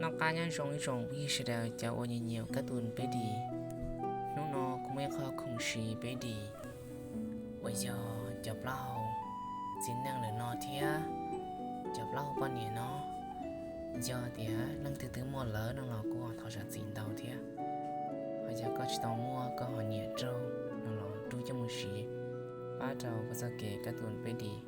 Noj qab nyob zoo ib tsoom phooj ywg sawv daws cov uas nyiam nyiam kab tus peb dim. Hnub no kuv muaj ib qho khoom siv peb dim uas yog cov plaub hau txiv neej lawm no thiab cov plaub hau poj niam no. Yog tias leej twg twb muaj lawm no los kuj thov zam txim ntau thiab. Ho yog koj tsis tau muaj koj ho nyiam raug no los rub coj mus siv pab rau koj txoj kev kab tus peb dim.